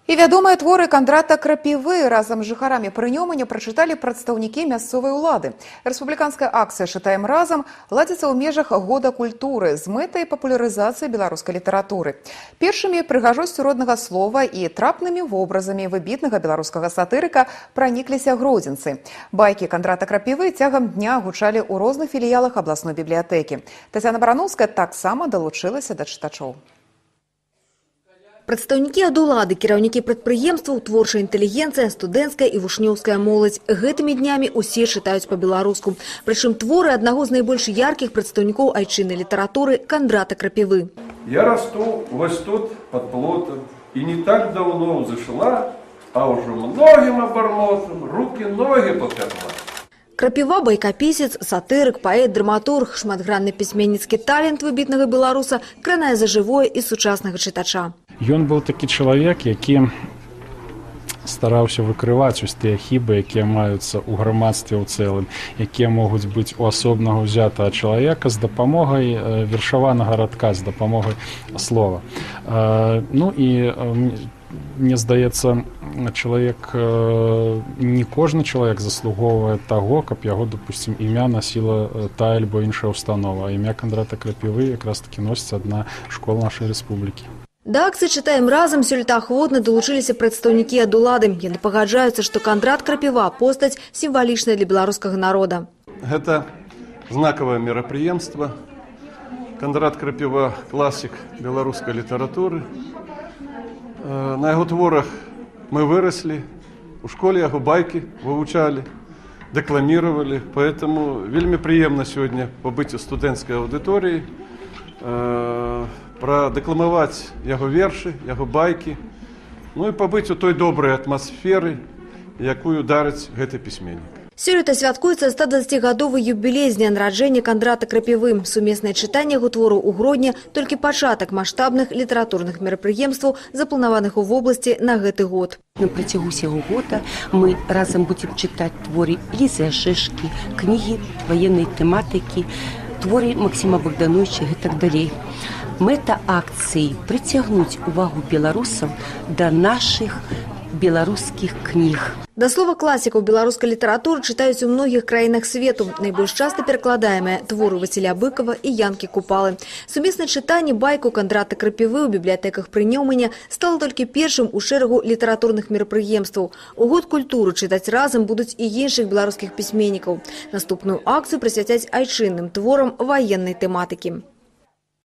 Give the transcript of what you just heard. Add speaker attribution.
Speaker 1: І вядомыя творы Кандрата Крапівы разам з жыхарамі Прынёманя прачыталі прадстаўнікі мясцовай улады. Рэспубліканская акцыя «Чытаем разам» ладзіцца ў межах Года культуры з мэтай папулярызацыі беларускай літаратуры. Першымі прыгажосцю роднага слова і трапнымі вобразамі выбітнага беларускага сатырыка пранікліся гродзенцы. Байкі Кандрата Крапівы цягам дня гучалі ў розных філіялах абласной бібліятэкі. Тацяна Барановская таксама далучылася да чытачоў.
Speaker 2: Прадстаўнікі ад улады, кіраўнікі прадпрыемстваў, творчая інтэлігенцыя, студэнцкая і вучнёўская моладзь. Гэтымі днямі ўсе чытаюць па-беларуску. Прычым творы аднаго з найбольш яркіх прадстаўнікоў айчыннай літаратуры Кандрата Крапівы.
Speaker 3: Я расту вось тут, под плотом, и не так давно взошла, а уже многим обормотам руки-ноги попекла.
Speaker 2: Крапіва – байкапісец, сатырык, паэт, драматург, шматгранны пісьменніцкі талент выбітнага беларуса кранае за жывое і сучаснага чытача.
Speaker 4: Ён быў такі чалавек, які стараўся выкрываць вось тыя хібы, якія маюцца ў грамадстве ў цэлым, якія могуць быць у асобнага ўзятага чалавека з дапамогай вершаванага радка, з дапамогай слова. Ну і мне здаецца, чалавек, не кожны чалавек заслугоўвае таго, каб яго, допустим, імя насіла тая альбо іншая установа. А імя Кандрата Крапівы якраз такі носіць адна школа нашай рэспублікі.
Speaker 2: Да акцыі «Чытаем разам» сёлета ахвотна далучыліся прадстаўнікі ад улады. Яны пагаджаюцца, што Кандрат Крапіва – постаць, сімвалічная для беларускага народа.
Speaker 3: Гэта знакавае мерапрыемства. Кандрат Крапіва – класік беларускай літаратуры. На яго творах мы выраслі, у школе яго байкі вывучалі, декламировали, поэтому вельмі прыемна сёння пабыць у студэнцкай аўдыторыі, прадекламаваць яго вершы, яго байкі, ну і пабыць у той добрай атмасферы, якую дарыць гэты пісьменнік.
Speaker 2: Сёлета святкуецца 120-гадовы юбілей з дня нараджэння Кандрата Крапівы. Сумеснае чытанне яго твораў у Гродне – толькі пачатак маштабных літаратурных мерапрыемстваў, запланаваных у вобласці на гэты год.
Speaker 5: На працягу ўсяго года мы разам будзем чытаць творы Лізы Ашэшкі, кнігі ваеннай тэматыкі, творы Максіма Багдановича і так далей. Мэта акцыі – прыцягнуць увагу беларусаў да нашых беларускіх кніг.
Speaker 2: Да слова, класікаў беларускай літаратуры чытаюць у многіх краінах свету. Найбольш часта перакладаемыя творы Васіля Быкава і Янкі Купалы. Сумеснае чытанне байкаў Кандрата Крапівы ў бібліятэках Прынёмання стала толькі першым у шэрагу літаратурных мерапрыемстваў. У Год культуры чытаць разам будуць і іншых беларускіх пісьменнікаў. Наступную акцыю прысвяцяць айчынным творам ваеннай тэматыкі.